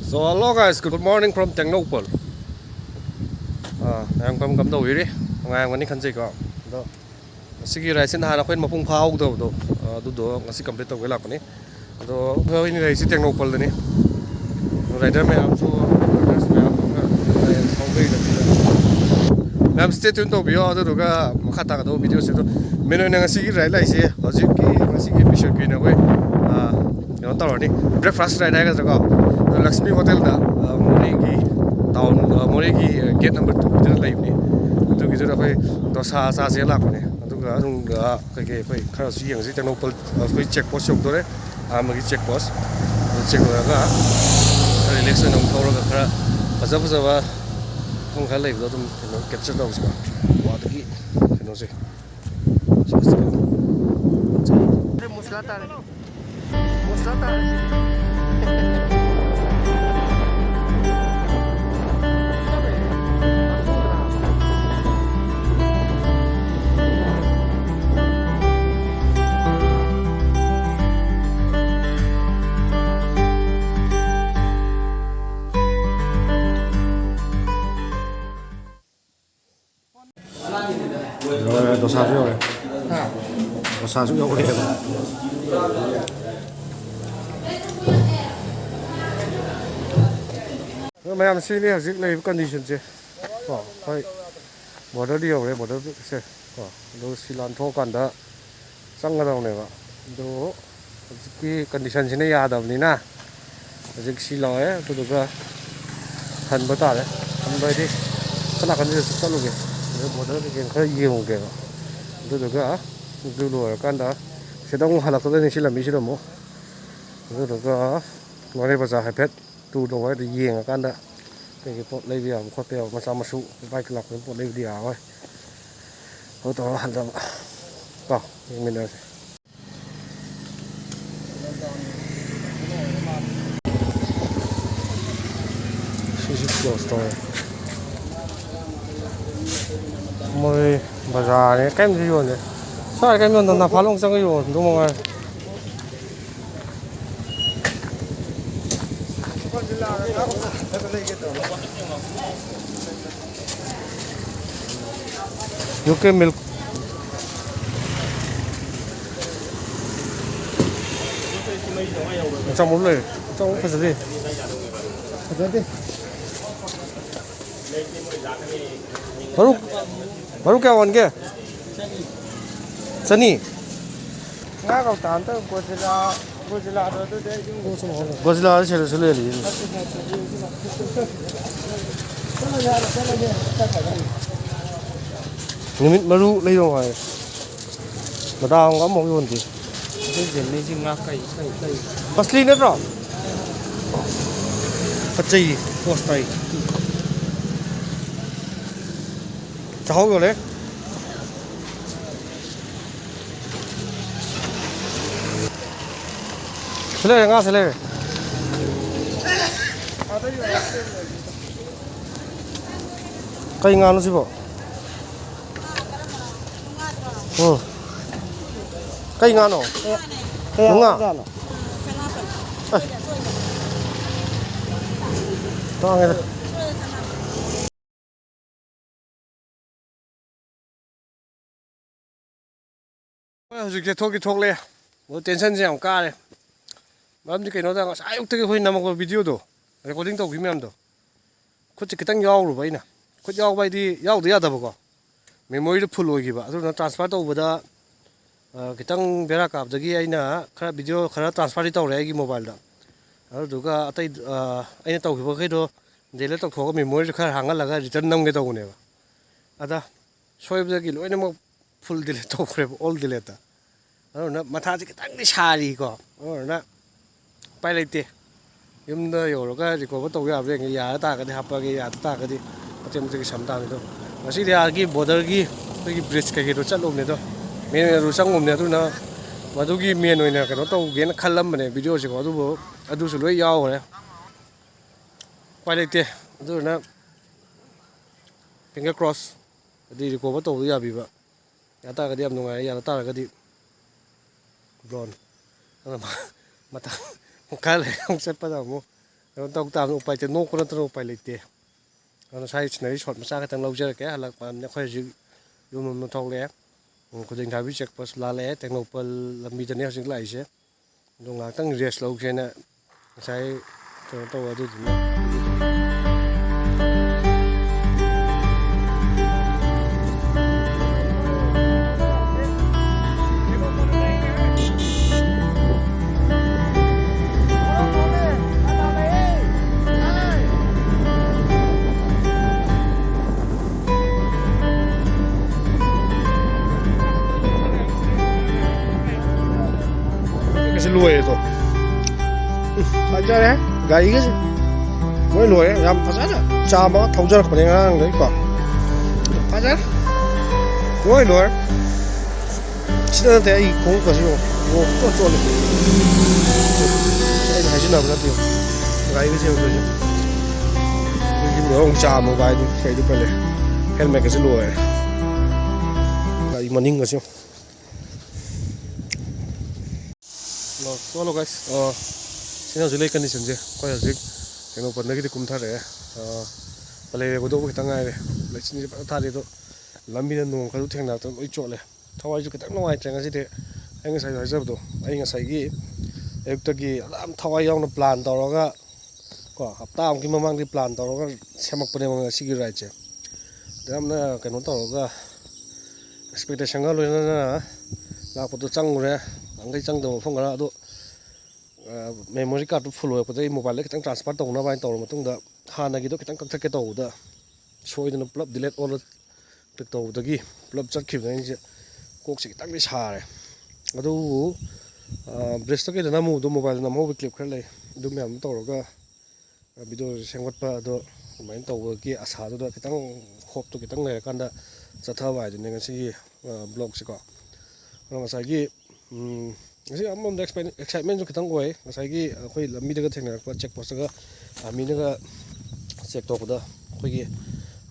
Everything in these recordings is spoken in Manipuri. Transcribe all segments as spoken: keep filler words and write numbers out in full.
So hello guys, good morning from Tengnoupal. ꯑꯥ, ꯃꯌꯥꯝ ꯀꯔꯝ ꯀꯔꯝ ꯇꯧꯕꯤꯔꯤ? ꯅꯨꯡꯉꯥꯏꯔꯝꯒꯅꯤ ꯈꯟꯖꯩꯀꯣ꯫ ꯑꯗꯣ ꯉꯁꯤꯒꯤ ꯔꯥꯏꯗꯁꯦ ꯅꯍꯥꯟ ꯑꯩꯈꯣꯏꯅ ꯃꯄꯨꯡ ꯐꯥꯍꯧꯗꯕꯗꯣ, ꯑꯗꯨꯗꯣ ꯉꯁꯤ ꯀꯝꯄ꯭ꯂꯤꯠ ꯇꯧꯒꯦ ꯂꯥꯛꯄꯅꯤ꯫ ꯑꯗꯣ ꯑꯩꯈꯣꯏꯅ ꯂꯩꯔꯤꯁꯤ ꯇꯦꯡꯅꯧꯄꯜꯗꯅꯤ꯫ ꯔꯥꯏꯗꯔ ꯃꯌꯥꯝꯁꯨ, ꯔꯥꯏꯗꯔꯁ ꯃꯌꯥꯝ ꯑꯃꯒ ꯁꯥꯎꯕꯩ ꯂꯝꯕꯤꯗ꯫ ꯃꯌꯥꯝ stay tune ꯇꯧꯕꯤꯌꯣ, ꯑꯗꯨꯗꯨꯒ ꯃꯈꯥ ꯇꯥꯒꯗꯧꯕ ꯚꯤꯗꯤꯑꯣꯁꯤꯗ꯫ ꯃꯦꯟ ꯑꯣꯏꯅ ꯉꯁꯤꯒꯤ ꯔꯥꯏꯗ ꯂꯥꯛꯏꯁꯦ ꯍꯧꯖꯤꯛꯀꯤ ꯉꯁꯤꯒꯤ episodeꯀꯤ ꯑꯣꯏꯅ ꯑꯩꯈꯣꯏ, ꯑꯥ, ꯀꯩꯅꯣ ꯇꯧꯔꯅꯤ, breakfast ride ꯍꯥꯏꯒꯗ꯭ꯔꯥꯀꯣ꯫ ꯑꯗꯣ ꯂꯛꯁꯃꯤ ꯍꯣꯇꯦꯜꯗ, ꯑꯥ, ꯃꯣꯔꯦꯒꯤ ꯇꯥꯎꯟ, ꯑꯥ, ꯃꯣꯔꯦꯒꯤ gate number twoꯒꯤꯗꯨꯗ ꯂꯩꯕꯅꯤ꯫ ꯑꯗꯨꯒꯤꯗꯨꯗ ꯑꯩꯈꯣꯏ ꯗꯣꯁꯥ ꯆꯥꯁꯦ ꯂꯥꯛꯄꯅꯦ꯫ ꯑꯗꯨꯒ ꯃꯅꯨꯡꯗ ꯀꯩꯀꯩ ꯑꯩꯈꯣꯏ ꯈꯔꯁꯨ ꯌꯦꯡꯉꯁꯤ꯫ ꯇꯦꯡꯅꯧꯄꯜ ꯑꯩꯈꯣꯏ check post ꯌꯧꯗꯣꯔꯦ, ꯑꯍꯥꯟꯕꯒꯤ check post꯫ ꯑꯗꯨ check ꯂꯣꯏꯔꯒ ꯈꯔ relax ꯑꯣꯏꯅ ꯑꯃꯨꯛ ꯊꯧꯔꯒ ꯈꯔ ꯐꯖ ꯐꯖꯕ ꯃꯐꯝ ꯈꯔ ꯂꯩꯕꯗꯣ ꯑꯗꯨꯝ ꯀꯩꯅꯣ capture ꯇꯧꯁꯤꯀꯣ꯫ ꯋꯥꯗꯒꯤ ꯀꯩꯅꯣꯁꯦ꯫ ꯃꯨꯁꯂꯥ ꯇꯥꯔꯦ꯫ ꯃꯨꯁꯂꯥ ꯇꯥꯔꯦ꯫ ꯌꯧꯔꯦ, ꯗꯣꯁꯥꯁꯨ ꯌꯧꯔꯦ꯫ ꯗꯣꯁꯥꯁꯨ ꯌꯧꯔꯦꯕ꯫ ꯑꯗꯣ ꯃꯌꯥꯝ, ꯁꯤꯅꯤ ꯍꯧꯖꯤꯛ ꯂꯩꯔꯤꯕ conditionꯁꯦ꯫ ꯀꯣ, ꯍꯣꯏ, borderꯗꯤ ꯌꯧꯔꯦ, borderꯁꯦ꯫ ꯀꯣ, ꯑꯗꯨꯒ ꯁꯤ ꯂꯥꯟꯊꯣꯛꯑꯀꯥꯟꯗ ꯆꯪꯒꯗꯕꯅꯦꯕ꯫ ꯑꯗꯨ ꯍꯧꯖꯤꯛꯀꯤ ꯀꯟꯗꯤꯁꯟꯁꯤꯅ ꯌꯥꯗꯕꯅꯤꯅ ꯍꯧꯖꯤꯛ ꯁꯤ ꯂꯧꯔꯦ, ꯑꯗꯨꯗꯨꯒ ꯍꯟꯕ ꯇꯥꯔꯦ꯫ ꯍꯟꯕ ꯍꯥꯏꯗꯤ ꯁꯣꯝ ꯅꯥꯀꯟꯁꯤꯗ ꯆꯠꯂꯨꯒꯦ, ꯑꯗꯨ ꯕꯣꯔꯗꯔ ꯀꯩꯀꯩ ꯈꯔ ꯌꯦꯡꯉꯨꯒꯦꯕ꯫ ꯑꯗꯨꯗꯨꯒ ꯑꯗꯨ ꯂꯣꯏꯔꯀꯥꯟꯗ ꯁꯤꯗ ꯑꯃꯨꯛ ꯍꯜꯂꯛꯀꯗꯣꯏꯅꯤ, ꯁꯤ ꯂꯝꯕꯤꯁꯤꯗ ꯑꯃꯨꯛ꯫ ꯑꯗꯨꯗꯨꯒ ꯃꯣꯔꯦ ꯕꯖꯥꯔ ꯍꯥꯏꯐꯦꯠ ꯇꯨꯔ ꯇꯧꯕ ꯍꯥꯏꯗꯣ ꯌꯦꯡꯉꯀꯥꯟꯗ ꯀꯩꯀꯩ ꯄꯣꯠ ꯂꯩꯕ ꯌꯥꯕ ꯈꯣꯠꯄ ꯌꯥꯕ ꯃꯆꯥ ꯃꯁꯨ ꯕꯥꯏꯛꯀꯤ ꯂꯥꯛꯄꯒꯤ ꯄꯣꯠ ꯂꯩꯕꯗꯤ ꯌꯥꯔꯔꯣꯏ꯫ ꯑꯗꯨ ꯇꯧꯔꯒ ꯍꯟꯊꯕ ꯀꯣ꯫ ꯌꯦꯡꯃꯤꯟꯅꯔꯁꯦ꯫ ꯁꯤꯁꯨ ꯀ꯭ꯂꯣꯖ ꯇꯧꯔꯦ꯫ ꯃꯣꯏ ꯕꯖꯥꯔꯅꯦ, ꯀꯔꯤꯝꯇ ꯌꯣꯟꯗꯦ꯫ ꯁ꯭ꯋꯥꯏ ꯀꯔꯤꯝ ꯌꯣꯟꯗ, ꯅꯐꯥꯂꯣꯡ ꯆꯪꯉ ꯌꯣꯟꯗꯧ ꯃꯉꯥꯏꯔꯦ꯫ U K milk. ꯑꯆꯥꯃꯨꯛ ꯂꯩꯔꯦ꯫ ꯑꯆꯥꯃꯨꯛ ꯐꯖꯗꯦ꯫ ꯐꯖꯗꯦ꯫ ꯃꯔꯨ, ꯃꯔꯨ ꯀꯌꯥ ꯑꯣꯟꯒꯦ? ꯆꯅꯤ꯫ ꯉꯥ ꯀꯧꯇꯥ ꯑꯝꯇ ꯒꯣꯖꯤꯂꯥ, ꯒꯣꯖꯤꯂꯥꯗꯣ ꯑꯗꯨꯗꯤ ꯑꯩ ꯌꯨꯝ ꯒꯣꯖꯤꯂꯥꯗ ꯁꯤꯗꯁꯨ ꯂꯩꯔꯤ꯫ ꯅꯨꯃꯤꯠ ꯃꯔꯨ ꯂꯩꯔꯣ ꯍꯥꯏ꯫ ꯃꯗꯥ ꯑꯃꯨꯛ ꯑꯃꯐꯥꯎ ꯌꯣꯟꯗꯦ꯫ ꯑꯩꯈꯣꯏ ꯖꯦꯃꯤꯅꯤꯁꯤ ꯉꯥ ꯀꯩ, ꯀꯩ, ꯀꯩ? ꯃꯁꯂꯤ ꯅꯠꯇ꯭ꯔꯣ? ꯐꯠꯆꯩꯌꯦ, ꯄꯣꯁ ꯇꯥꯏ꯫ ꯆꯥꯍꯧ ꯌꯣꯜꯂꯦ꯫ ꯁꯤ ꯂꯩꯔꯦ, ꯉꯥ ꯁꯤ ꯂꯩꯔꯦ꯫ ꯀꯩ ꯉꯥꯅꯣ ꯁꯤꯕꯣ? ꯎꯝ꯫ ꯀꯩ ꯉꯥꯅꯣ? ꯀꯌꯥ ꯃꯉꯥ? ꯖꯥꯠꯅꯣ? ꯑꯦ꯫ ꯇꯥꯡꯉꯦꯗ꯫ ꯍꯣꯏ, ꯍꯧꯖꯤꯛꯁꯦ ꯊꯣꯛꯇꯤ ꯊꯣꯛꯂꯛꯑꯦ꯫ ꯑꯗꯣ ꯇꯦꯟꯁꯟꯁꯦ ꯌꯥꯝ ꯀꯥꯔꯦ꯫ ꯃꯔꯝꯗꯤ ꯀꯩꯅꯣꯗ ꯉꯁꯥꯏ ꯑꯌꯨꯛꯇꯒꯤ ꯑꯩꯈꯣꯏ ꯅꯝꯃꯛꯄ ꯚꯤꯗꯤꯑꯣꯗꯣ, ꯔꯦꯀꯣꯔꯗꯤꯡ ꯇꯧꯈꯤꯕ ꯃꯌꯥꯝꯗꯣ, ꯈꯨꯠꯁꯦ ꯈꯤꯇꯪ ꯌꯥꯎꯔꯨꯕ ꯑꯩꯅ꯫ ꯈꯨꯠ ꯌꯥꯎꯕ ꯍꯥꯏꯗꯤ ꯌꯥꯎꯗ ꯌꯥꯗꯕꯀꯣ꯫ ꯃꯦꯃꯣꯔꯤꯗꯣ ꯐꯨꯜ ꯑꯣꯏꯈꯤꯕ꯫ ꯑꯗꯨꯗꯨꯅ ꯇ꯭ꯔꯥꯟꯁꯐꯔ ꯇꯧꯕꯗ ꯑ, ꯈꯤꯇꯪ ꯕꯦꯔꯥ ꯀꯥꯕꯗꯒꯤ ꯑꯩꯅ ꯈꯔ video ꯈꯔ transferꯗꯤ ꯇꯧꯔꯦ ꯑꯩꯒꯤ mobileꯗ꯫ ꯑꯗꯨꯗꯨꯒ ꯑꯇꯩ, ꯑ, ꯑꯩꯅ ꯇꯧꯈꯤꯕꯈꯩꯗꯣ delete ꯇꯧꯊꯣꯛꯑꯒ memoryꯗ ꯈꯔ ꯍꯥꯡꯍꯜꯂꯒ return ꯅꯝꯒꯦ ꯇꯧꯕꯅꯦꯕ꯫ ꯑꯗ ꯁꯣꯏꯕꯗꯒꯤ ꯂꯣꯏꯅꯃꯛ full delete ꯇꯧꯈ꯭ꯔꯦꯕ, all deleteꯇ꯫ ꯑꯗꯨꯅ ꯃꯊꯥꯁꯦ ꯈꯤꯇꯪꯗꯤ ꯁꯥꯔꯤꯀꯣ꯫ ꯑꯗꯨꯅ ꯎꯄꯥꯏ ꯂꯩꯇꯦ꯫ ꯌꯨꯝꯗ ꯌꯧꯔꯒ recover ꯇꯧꯕ ꯌꯥꯕ꯭ꯔꯥ ꯌꯦꯡꯒꯦ꯫ ꯌꯥꯔ ꯇꯥꯔꯒꯗꯤ ꯍꯥꯞꯄꯛꯑꯒꯦ, ꯌꯥꯗ ꯇꯥꯔꯒꯗꯤ ꯃꯇꯦꯛ ꯃꯇꯦꯛ ꯁꯝ ꯇꯥꯕꯅꯤ꯫ ꯑꯗꯣ ꯉꯁꯤꯗꯤ ꯑꯥꯒꯤ borderꯒꯤ ꯑꯩꯈꯣꯏꯒꯤ bridge ꯀꯩꯀꯩꯗꯣ ꯆꯠꯂꯨꯕꯅꯦ꯫ ꯑꯗꯣ main roadꯇ ꯆꯪꯉꯨꯕꯅꯦ꯫ ꯑꯗꯨꯅ ꯃꯗꯨꯒꯤ main ꯑꯣꯏꯅ ꯀꯩꯅꯣ ꯇꯧꯒꯦꯅ ꯈꯜꯂꯝꯕꯅꯦ videoꯁꯤꯀꯣ꯫ ꯑꯗꯨꯕꯨ ꯑꯗꯨꯁꯨ ꯂꯣꯏ ꯌꯥꯎꯈ꯭ꯔꯦ꯫ ꯎꯄꯥꯏ ꯂꯩꯇꯦ꯫ ꯑꯗꯨꯗꯨꯅ finger cross, ꯑꯗꯨꯗꯤ recover ꯇꯧꯕꯗ ꯌꯥꯕꯤꯕ꯫ ꯌꯥ ꯇꯥꯔꯒꯗꯤ ꯌꯥꯝ ꯅꯨꯡꯉꯥꯏꯔꯦ, ꯌꯥꯗ ꯇꯥꯔꯒꯗꯤ blown꯫ ꯑꯗꯨꯅ ꯃꯇꯝ ꯈꯔ ꯂꯩꯔꯒ ꯑꯃꯨꯛ ꯆꯠꯄꯗ ꯑꯃꯨꯛ ꯀꯩꯅꯣ ꯇꯧ ꯇꯥꯕꯅꯤ꯫ ꯎꯄꯥꯏ ꯂꯩꯇꯦ, ꯅꯣꯛꯄ ꯅꯠꯇꯅ ꯎꯄꯥꯏ ꯂꯩꯇꯦ꯫ ꯑꯗꯨꯅ ꯁ꯭ꯋꯥꯏ scenery shot ꯃꯆꯥ ꯈꯛꯇꯪ ꯂꯧꯖꯔꯛꯀꯦ꯫ ꯍꯜꯂꯛꯄ ꯑꯩꯈꯣꯏ ꯍꯧꯖꯤꯛ ꯌꯨꯝ ꯂꯣꯝꯗ ꯊꯣꯛꯂꯛꯑꯦ꯫ ꯎꯝ, ꯈꯨꯗꯦꯡ ꯊꯥꯕꯤ check post ꯂꯥꯜꯂꯛꯑꯦ꯫ ꯇꯦꯡꯅꯧꯄꯜ ꯂꯝꯕꯤꯗꯅꯦ ꯍꯧꯖꯤꯛ ꯂꯥꯛꯏꯁꯦ꯫ ꯑꯗꯣ ꯉꯥꯏꯍꯥꯛꯇꯪ rest ꯂꯧꯒꯦꯅ ꯉꯁꯥꯏ ꯀꯩꯅꯣ ꯇꯧꯕ ꯑꯗꯨꯗꯨꯅ꯫ ꯀꯩꯁꯨ ꯂꯣꯏꯔꯦꯗꯣ꯫ ꯎꯝ, ꯐꯖꯔꯦ꯫ ꯒꯥꯔꯤꯒꯁꯦ ꯂꯣꯏ ꯂꯣꯏꯔꯦ꯫ ꯌꯥꯝ ꯐꯖꯅ ꯆꯥꯝꯃꯒ ꯊꯧꯖꯔꯛꯄꯅꯦ ꯉꯔꯥꯡꯗꯒꯤꯀꯣ꯫ ꯐꯖꯔꯦ꯫ ꯂꯣꯏ ꯂꯣꯏꯔꯦ꯫ ꯁꯤꯗ ꯅꯠꯇꯦ ꯑꯩ ꯈꯣꯡꯎꯞꯀꯁꯦ ꯌꯦꯡꯉꯣ꯫ ꯌꯦꯡꯉꯣ, ꯄꯨꯡꯆꯣꯠ ꯆꯣꯠꯂꯦ꯫ ꯑꯩꯅ ꯍꯥꯏꯖꯤꯟꯅꯕ ꯅꯠꯇꯦ꯫ ꯒꯥꯔꯤꯒꯁꯦ ꯌꯦꯡꯉꯣ ꯇꯧꯔꯤꯁꯦ꯫ ꯑꯩꯈꯣꯏꯒꯤ ꯃꯑꯣꯡ ꯆꯥꯝꯃ ꯚꯥꯏ, ꯑꯗꯨ ꯀꯩꯗꯤ ꯎꯄꯥꯏ ꯂꯩ꯫ Helmetꯀꯁꯦ ꯂꯣꯏꯔꯦ꯫ ꯒꯥꯔꯤ ꯃꯅꯤꯡꯒꯁꯦ ꯌꯦꯡꯉꯣ꯫ Hello, hello guys. ꯑ, ꯁꯤꯅ ꯍꯧꯖꯤꯛ ꯂꯩ conditionꯁꯦ꯫ ꯑꯩꯈꯣꯏ ꯍꯧꯖꯤꯛ ꯇꯦꯡꯅꯧꯄꯜꯗꯒꯤꯗꯤ ꯀꯨꯝꯊꯔꯛꯑꯦ꯫ ꯑ, ꯄꯂꯦꯜ ꯌꯧꯒꯗꯧꯕ ꯈꯤꯇꯪ ꯉꯥꯏꯔꯦ꯫ ꯂꯩꯆꯤꯟꯁꯦ ꯐꯖꯅ ꯊꯥꯔꯤ, ꯑꯗꯣ ꯂꯝꯕꯤꯗ ꯅꯣꯡ ꯈꯔꯁꯨ ꯊꯦꯡꯅꯔꯛꯇꯅ ꯂꯣꯏ ꯆꯣꯠꯂꯦ꯫ ꯊꯋꯥꯏꯁꯨ ꯈꯤꯇꯪ ꯅꯨꯡꯉꯥꯏꯇ꯭ꯔꯦ ꯉꯁꯤꯗꯤ꯫ ꯑꯩ ꯉꯁꯥꯏ ꯍꯥꯏꯖꯕꯗꯣ, ꯑꯩ ꯉꯁꯥꯏꯒꯤ ꯑꯌꯨꯛꯇꯒꯤ ꯑꯗꯨꯝ ꯊꯋꯥꯏ ꯌꯥꯎꯅ plan ꯇꯧꯔꯒ, ꯀꯣ, ꯍꯞꯇꯥ ꯑꯃꯒꯤ ꯃꯃꯥꯡꯗꯒꯤ plan ꯇꯧꯔꯒ ꯁꯦꯝꯃꯛꯄꯅꯦꯕ ꯉꯁꯤꯒꯤ rideꯁꯦ꯫ ꯑꯗ ꯌꯥꯝꯅ ꯀꯩꯅꯣ ꯇꯧꯔꯒ, expectationꯒ ꯂꯣꯏꯅꯅ ꯂꯥꯛꯄꯗꯣ ꯆꯪꯉꯨꯔꯦ, ꯅꯍꯥꯟꯈꯩ ꯆꯪꯗꯕ ꯃꯐꯝ ꯈꯔ꯫ ꯑꯗꯣ memory cardꯇꯨ full ꯑꯣꯏꯔꯛꯄꯗꯒꯤ mobileꯗ ꯈꯤꯇꯪ transfer ꯇꯧꯅꯕ ꯍꯥꯏꯅ ꯇꯧꯔ ꯃꯇꯨꯡꯗ, ꯍꯥꯟꯅꯒꯤꯗꯣ ꯈꯤꯇꯪ ꯀꯛꯊꯠꯀꯦ ꯇꯧꯕꯗ ꯁꯣꯏꯗꯅ ꯄꯨꯂꯞ delete all click ꯇꯧꯕꯗꯒꯤ ꯄꯨꯂꯞ ꯆꯠꯈꯤꯕꯗ ꯑꯩꯁꯦ ꯀꯣꯛꯁꯦ ꯈꯤꯇꯪꯗꯤ ꯁꯥꯔꯦ꯫ ꯑꯗꯨꯕꯨ ꯕ꯭ꯔꯤꯖꯇ ꯀꯩꯗ ꯅꯝꯃꯨꯕꯗꯣ, mobileꯗ ꯅꯝꯍꯧꯕ clip ꯈꯔ ꯂꯩ, ꯑꯗꯨ ꯃꯌꯥꯝꯗꯣ ꯇꯧꯔꯒ videoꯁꯦ ꯁꯦꯝꯒꯠꯄ꯫ ꯑꯗꯣ ꯑꯗꯨꯃꯥꯏꯅ ꯇꯧꯕꯒꯤ ꯑꯁꯥꯗꯨꯗ ꯈꯤꯇꯪ hopeꯇꯣ ꯈꯤꯇꯪ ꯂꯩꯔꯀꯥꯟꯗ ꯆꯠꯊꯕ ꯍꯥꯏꯗꯨꯅꯦ ꯉꯁꯤꯒꯤ vlogꯁꯦꯀꯣ꯫ ꯑꯗꯣ ꯉꯁꯥꯏꯒꯤ ꯎꯝ, ꯉꯁꯤ ꯑꯃꯔꯣꯝꯗ excitement, excitementꯁꯨ ꯈꯤꯇꯪ ꯑꯣꯏ꯫ ꯉꯁꯥꯏꯒꯤ ꯑꯩꯈꯣꯏ ꯂꯝꯕꯤꯗꯒ ꯊꯦꯡꯅꯔꯛꯄ check postꯇꯒ armyꯅꯒ check ꯇꯧꯔꯛꯄꯗ, ꯑꯩꯈꯣꯏꯒꯤ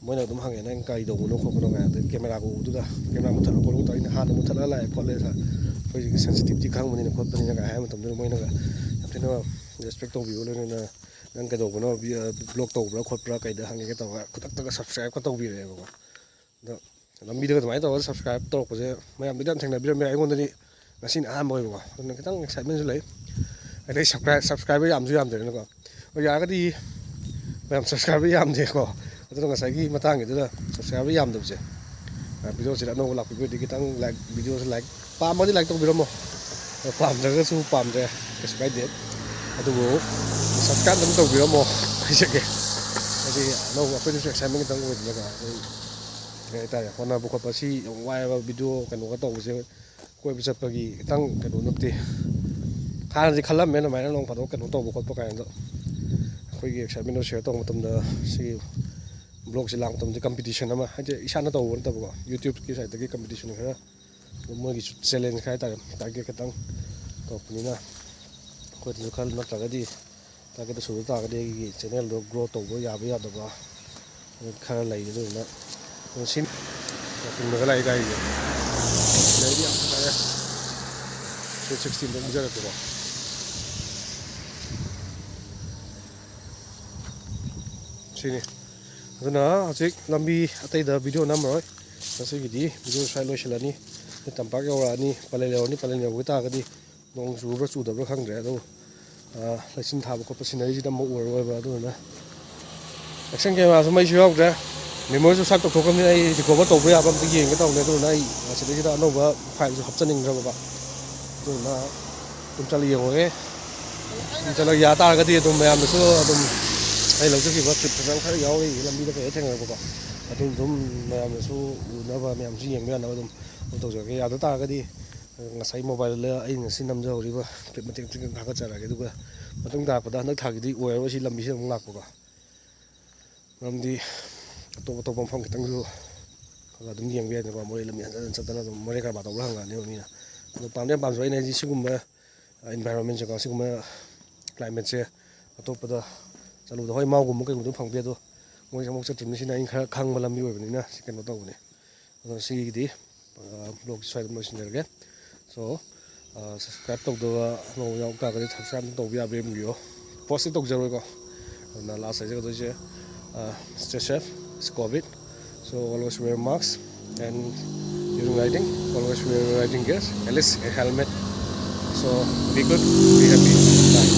ꯃꯣꯏꯅ ꯑꯗꯨꯝ ꯍꯪꯉꯦ, "ꯅꯪ ꯀꯔꯤ ꯇꯧꯕꯅꯣ ꯈꯣꯠꯄꯅꯣ?" ꯀꯥꯏꯅ꯫ ꯑꯗꯩ cameraꯒ ꯎꯕꯗꯨꯗ, "camera ꯃꯨꯠꯊꯠꯂꯣ ꯈꯣꯠꯂꯣ" ꯇꯧꯔ ꯑꯩꯅ ꯍꯥꯟꯅ ꯃꯨꯠꯊꯠꯂꯒ ꯂꯥꯛꯑꯦ ꯈꯣꯠꯂꯦ, ꯑꯩꯈꯣꯏꯒꯤ sensitivity ꯈꯪꯕꯅꯤꯅ ꯈꯣꯠꯄꯅꯤꯅ ꯀꯥꯏ ꯍꯥꯏꯕ ꯃꯇꯝꯗꯨꯗ ꯃꯣꯏꯅꯒ ꯌꯥꯝ ꯊꯤꯅ respect ꯇꯧꯕꯤꯕ, ꯂꯣꯏꯅꯅ "ꯅꯪ ꯀꯩꯗꯧꯕꯅꯣ, vlog ꯇꯧꯕ꯭ꯔꯥ ꯈꯣꯠꯄ꯭ꯔꯥ ꯀꯩꯗ?" ꯍꯪꯉꯦꯒ ꯇꯧꯔꯒ ꯈꯨꯗꯛꯇꯒ subscribeꯀ ꯇꯧꯕꯤꯔꯛꯑꯦꯕꯀꯣ꯫ ꯑꯗꯣ ꯂꯝꯕꯤꯗꯒ ꯑꯗꯨꯃꯥꯏꯅ ꯇꯧꯔꯒ subscribe ꯇꯧꯔꯛꯄꯁꯦ ꯃꯌꯥꯝꯗꯗꯤ ꯌꯥꯝ ꯊꯦꯡꯅꯕꯤꯔꯝꯃꯦ, ꯑꯩꯉꯣꯟꯗꯗꯤ ꯉꯁꯤꯅ ꯑꯍꯥꯟꯕ ꯑꯣꯏꯕꯀꯣ꯫ ꯑꯗꯨꯅ ꯈꯤꯇꯪ excitementꯁꯨ ꯂꯩ꯫ ꯑꯗꯩ subscribe, subscriber ꯌꯥꯝꯁꯨ ꯌꯥꯝꯗ꯭ꯔꯦꯅꯀꯣ꯫ ꯑꯣ, ꯌꯥꯔꯒꯗꯤ ꯃꯌꯥꯝ subscriber ꯌꯥꯝꯗꯦꯀꯣ꯫ ꯑꯗꯨꯅ ꯉꯁꯥꯏꯒꯤ ꯃꯇꯥꯡꯒꯤꯗꯨꯗ subscriber ꯌꯥꯝꯗꯕꯁꯦ, videoꯁꯤꯗ ꯑꯅꯧꯕ ꯂꯥꯛꯄꯤꯕ ꯑꯣꯏꯔꯗꯤ ꯈꯤꯇꯪ like, videoꯁꯦ like, ꯄꯥꯝꯃꯗꯤ like ꯇꯧꯕꯤꯔꯝꯃꯣ꯫ ꯑꯗꯣ ꯄꯥꯝꯗ꯭ꯔꯒꯁꯨ ꯄꯥꯝꯗ꯭ꯔꯦ, ꯀꯩꯁꯨ ꯀꯥꯏꯗꯦ꯫ ꯑꯗꯨꯕꯨ subscribe ꯑꯗꯨꯝ ꯇꯧꯕꯤꯔꯝꯃꯣ, ꯍꯥꯏꯖꯒꯦ꯫ ꯍꯥꯏꯗꯤ ꯑꯅꯧꯕ ꯑꯩꯈꯣꯏꯗꯁꯨ excitement ꯈꯤꯇꯪ ꯑꯣꯏꯗꯅꯀꯣ꯫ ꯑꯗꯨꯝ ꯀꯩ ꯍꯥꯏꯇꯥꯔꯦ, ꯍꯣꯠꯅꯕ ꯈꯣꯠꯄ ꯁꯤ ꯌꯥꯝ ꯋꯥꯏꯑꯦꯕ, video ꯀꯩꯅꯣꯒ ꯇꯧꯕꯁꯦ꯫ ꯀꯣꯏꯕ ꯆꯠꯄꯒꯤ ꯈꯤꯇꯪ ꯀꯩꯅꯣ ꯅꯠꯇꯦ꯫ ꯍꯥꯟꯅꯗꯤ ꯈꯜꯂꯝꯃꯦ ꯑꯗꯨꯃꯥꯏꯅ ꯅꯣꯡ ꯐꯥꯗꯣꯛ ꯀꯩꯅꯣ ꯇꯧꯕ ꯈꯣꯠꯄ ꯀꯥꯏꯅ, ꯑꯗꯣ ꯑꯩꯈꯣꯏꯒꯤ excitementꯗꯣ share ꯇꯧꯕ ꯃꯇꯝꯗ ꯁꯤꯒꯤ vlogꯁꯦ ꯂꯥꯛꯄ ꯃꯇꯝꯗ competition ꯑꯃ, ꯍꯥꯏꯗꯤ ꯏꯁꯥꯅ ꯇꯧꯕ ꯅꯠꯇꯕꯀꯣ, YouTubeꯀꯤ sideꯇꯒꯤ competition ꯈꯔ, ꯑꯗꯨꯝ ꯃꯣꯏꯒꯤꯁꯨ challenge ꯍꯥꯏꯇꯥꯔꯦ, target ꯈꯤꯇꯪ ꯇꯧꯔꯛꯄꯅꯤꯅ ꯑꯩꯈꯣꯏꯗꯁꯨ ꯈꯔ, ꯅꯠꯇ꯭ꯔꯒꯗꯤ targetꯇꯣ ꯁꯨꯗ ꯇꯥꯔꯒꯗꯤ ꯑꯩꯒꯤ channelꯗꯣ grow ꯇꯧꯕ ꯌꯥꯕ ꯌꯥꯗꯕ ꯈꯔ ꯂꯩ꯫ ꯑꯗꯨꯗꯨꯅ ꯁꯤ ꯇꯨꯡꯗꯒ ꯂꯥꯛꯏ ꯒꯥꯔꯤꯁꯦ, ꯂꯩꯗꯤ ꯌꯥꯝ ꯐꯖꯔꯦ꯫ Sweet sixteenꯗ ꯎꯖꯔꯛꯀꯦꯀꯣ꯫ ꯁꯤꯅꯤ꯫ ꯑꯗꯨꯅ ꯍꯧꯖꯤꯛ ꯂꯝꯕꯤ ꯑꯇꯩꯗ video ꯅꯝꯃꯔꯣꯏ꯫ ꯉꯁꯤꯒꯤꯗꯤ video ꯁ꯭ꯋꯥꯏ ꯂꯣꯏꯁꯤꯜꯂꯅꯤ꯫ ꯇꯝꯄꯥꯛ ꯌꯧꯔꯛꯑꯅꯤ, ꯄꯂꯦꯜ ꯌꯧꯔꯅꯤ꯫ ꯄꯂꯦꯜ ꯌꯧꯕ ꯇꯥꯔꯒꯗꯤ ꯅꯣꯡ ꯆꯨꯕ꯭ꯔꯥ ꯆꯨꯗꯕ꯭ꯔꯥ ꯈꯪꯗ꯭ꯔꯦ꯫ ꯑꯗꯣ, ꯑ, ꯂꯩꯆꯤꯟ ꯊꯥꯕ ꯈꯣꯠꯄ sceneryꯁꯤꯗ ꯑꯃꯨꯛ ꯎꯔꯔꯣꯏꯕ꯫ ꯑꯗꯨꯗꯨꯅ action cameraꯁꯨ ꯃꯩꯁꯨ ꯌꯥꯎꯗ꯭ꯔꯦ꯫ Memory ꯁꯨ ꯁꯦꯞ ꯇꯧꯊꯣꯛꯈ꯭ꯔꯕꯅꯤꯅ ꯑꯩ ꯔꯤꯀꯣꯚꯔ ꯇꯧꯕ ꯌꯥꯕ ꯑꯝꯇ ꯌꯦꯡꯒꯦ ꯇꯧꯕꯅꯦ꯫ ꯑꯗꯨꯅ ꯑꯩ ꯁꯤꯗꯩꯁꯤꯗ ꯑꯅꯧꯕ ꯐꯥꯏꯜꯁꯨ ꯍꯥꯞꯆꯅꯤꯡꯗ꯭ꯔꯕꯀꯣ꯫ ꯑꯗꯨꯅ ꯑꯗꯨꯝ ꯆꯠꯂ ꯌꯦꯡꯉꯨꯔꯒꯦ꯫ ꯑꯗꯨꯝ ꯆꯠꯂꯒ ꯌꯥ ꯇꯥꯔꯒꯗꯤ ꯑꯗꯨꯝ ꯃꯌꯥꯝꯗꯁꯨ ꯑꯗꯨꯝ ꯑꯩ ꯂꯧꯖꯈꯤꯕ ꯀ꯭ꯂꯤꯞ ꯐꯖꯕ ꯈꯔ ꯌꯥꯎꯔꯤ ꯂꯝꯕꯤꯗ ꯀꯩꯗ ꯊꯦꯡꯅꯔꯛꯄꯀꯣ꯫ ꯑꯗꯨꯝ ꯑꯗꯨꯝ ꯃꯌꯥꯝꯅꯁꯨ ꯎꯅꯕ, ꯃꯌꯥꯝꯁꯨ ꯌꯦꯡꯕ ꯌꯥꯅꯕ ꯑꯗꯨꯝ ꯑꯗꯨꯝ ꯇꯧꯖꯔꯛꯀꯦ꯫ ꯌꯥꯗ ꯇꯥꯔꯒꯗꯤ ꯉꯁꯥꯏ ꯃꯣꯕꯥꯏꯜꯗ ꯑꯩꯅ ꯉꯁꯤ ꯅꯝꯖꯍꯧꯔꯤꯕ ꯀ꯭ꯂꯤꯞ ꯃꯇꯦꯛ ꯃꯇꯦꯛ ꯊꯥꯒꯠꯆꯔꯛꯑꯒꯦ꯫ ꯑꯗꯨꯒ ꯃꯇꯨꯡ ꯇꯥꯔꯛꯄꯗ ꯍꯟꯗꯛ ꯊꯥꯒꯤꯗꯤ ꯑꯣꯏꯔꯔꯣꯏ ꯁꯤ ꯂꯝꯕꯤꯁꯤꯗ ꯑꯃꯨꯛ ꯂꯥꯛꯄꯀꯣ꯫ ꯃꯔꯝꯗꯤ ꯑꯇꯣꯞ ꯑꯇꯣꯞꯄ ꯃꯐꯝ ꯈꯤꯇꯪꯁꯨ ꯈꯔ ꯑꯗꯨꯝ ꯌꯦꯡꯕ ꯌꯥꯏꯗꯅꯀꯣ꯫ ꯃꯣꯔꯦ ꯂꯝꯕꯤ ꯍꯟꯖꯟ ꯍꯟꯖꯟ ꯆꯠꯇꯅ ꯑꯗꯨꯝ ꯃꯣꯔꯦ ꯀꯔꯕꯥꯔ ꯇꯧꯕ ꯍꯪꯉꯛꯑꯅꯦꯕ ꯃꯤꯅ꯫ ꯑꯗꯣ ꯄꯥꯝꯗꯤ ꯌꯥꯝ ꯄꯥꯝꯖꯕ ꯑꯩꯅ ꯍꯥꯏꯗꯤ ꯁꯤꯒꯨꯝꯕ environment ꯁꯦꯀꯣ, ꯁꯤꯒꯨꯝꯕ climate ꯁꯦ ꯑꯇꯣꯞꯄꯗ ꯆꯠꯂꯨꯕꯗ, ꯍꯣꯏ, ꯃꯥꯎꯒꯨꯝꯕ ꯀꯩꯒꯨꯝꯕꯗ ꯐꯪꯕ ꯌꯥꯏ, ꯑꯗꯣ ꯃꯣꯏꯁꯦ ꯑꯃꯨꯛ ꯆꯠꯇ꯭ꯔꯤꯕꯅꯤ꯫ ꯁꯤꯅ ꯑꯩꯅ ꯈꯔ ꯈꯪꯕ ꯂꯝꯕꯤ ꯑꯣꯏꯕꯅꯤꯅ ꯁꯤ ꯀꯩꯅꯣ ꯇꯧꯕꯅꯦ꯫ ꯑꯗꯣ ꯁꯤꯒꯤꯗꯤ vlog ꯁꯤ ꯁ꯭ꯋꯥꯏꯗ ꯂꯣꯏꯁꯤꯟꯖꯔꯒꯦ꯫ So, subscribe ꯇꯧꯗꯕ ꯑꯅꯧꯕ ꯌꯥꯎ ꯇꯥꯔꯒꯗꯤ subscribe ꯑꯗꯨꯝ ꯇꯧꯕ ꯌꯥꯕ꯭ꯔꯥ ꯌꯦꯡꯕꯤꯌꯣ꯫ Post ꯇꯤ ꯇꯧꯖꯔꯣꯏꯀꯣ꯫ ꯑꯗꯨꯅ last ꯍꯥꯏꯖꯒꯗꯣꯏꯁꯦ, stay safe, it's COVID, so always wear mask, and during riding, always wear riding gears, at least a helmet. So be good, be happy, bye.